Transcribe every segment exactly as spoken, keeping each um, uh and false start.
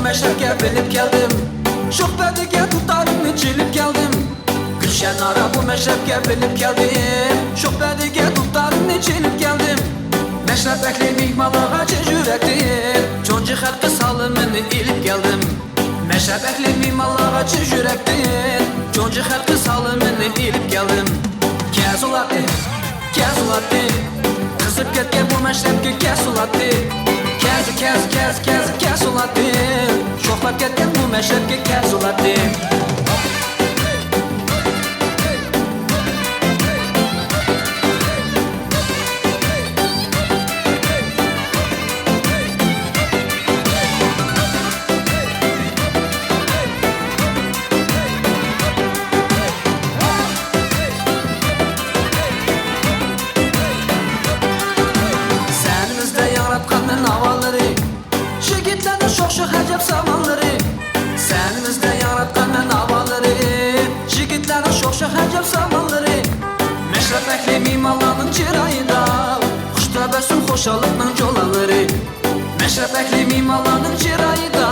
مەشرەپكە بىلىپ كەلدىم، شوخبەدىگە دۇتارىمنى چېلىپ كەلدىم. گۈلشەن ئارا بۇ مەشرەپكە بىلىپ كەلدىم، شوخبەدىگە دۇتارىمنى چېلىپ كەلدىم. مەشرەپ ئەھلى مېھمانلارغا چىن يۈرەكتىن، چونجى خەلقى سالىمىنى ئېلىپ كەلدىم. مەشرەپ ئەھلى مېھمانلارغا چىن يۈرەكتىن، چونجى خەلقى سالىمىنى ئېلىپ كەلدىم. كەسۇلاتى، كەسۇلاتى، قىزىپ كەتكەن بۇ مەشرەپكە كەسۇلاتى. كەز، كەز، كەز، كەز، كەسۇلاتى، شوخلاپ كەتكەن بۇ مەشرەپكە كەسۇلاتى. سەھنىمىزدە ياڭراتقان ناۋالىرى، يىگىتلەرنىڭ شوخ-شوخ ئەجەب سامانلىرى. سەھنىمىزدە ياڭراتقان ناۋالىرى، يىگىتلەرنىڭ شوخ-شوخ ئەجەب سامانلىرى. مەشرەپ ئەھلى مېھمانلارنىڭ چىرايىدا، خۇش تەبەسسۇم خۇشاللىقنىڭ جۇلالىرى. مەشرەپ ئەھلى مېھمانلارنىڭ چىرايىدا،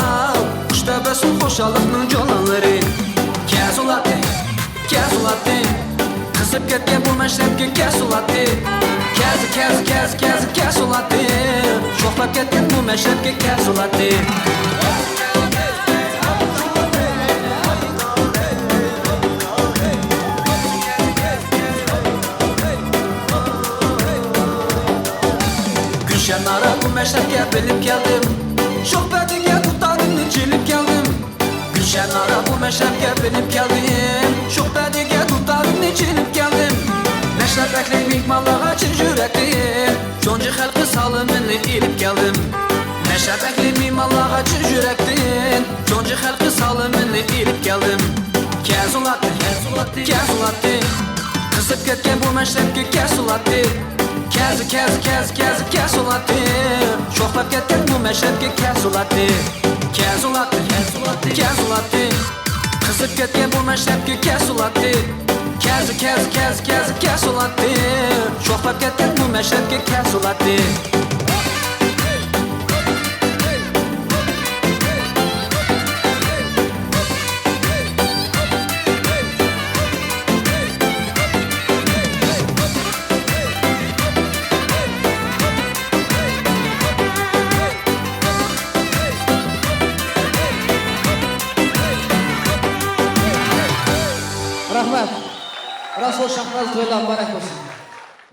خۇش تەبەسسۇم خۇشاللىقنىڭ جۇلالىرى. كەسۇلاتى، كەسۇلاتى، قىزىپ كەتكەن بۇ مەشرەپكە كەسۇلاتى. كەز، كەز، كەز، كەز، كەسۇلاتى، شوخلاپ كەتكەن بۇ مەشرەپكە كەسۇلاتى. گۈلشەن ئارا بۇ مەشرەپكە بىلىپ كەلدىم، شوخبەدىگە دۇتارىمنى چېلىپ كەلدىم. گۈلشەن ئارا بۇ مەشرەپكە بىلىپ كەلدىم، شوخبەدىگە دۇتارىمنى چېلىپ كەلدىم. مەشرەپ ئەھلى مېھمانلارغا چىن يۈرەكتىن، چونجى خەلقى سالىمىنى ئېلىپ كەلدىم. مەشرەپ ئەھلى مېھمانلارغا چىن يۈرەكتىن، چونجى خەلقى سالىمىنى ئېلىپ كەلدىم. كەسۇلاتى، كەسۇلاتى، قىزىپ كەتكەن بۇ مەشرەپكە كەسۇلاتى. كەز، كەز، كەز، كەز، كەسۇلاتى، شوخلاپ كەتكەن بۇ مەشرەپكە كەسۇلاتى. كەسۇلاتى، كەسۇلاتى، قىزىپ كەتكەن بۇ مەشرەپكە كەسۇلاتى. كەز، كەز، كەز، كەز، كەسۇلاتى، شوخلاپ كەتكەن بۇ مەشرەپكە كەسۇلاتى. رەھمەت. رەسۇل شاھناز تويلار مۇبارەك بولسۇن.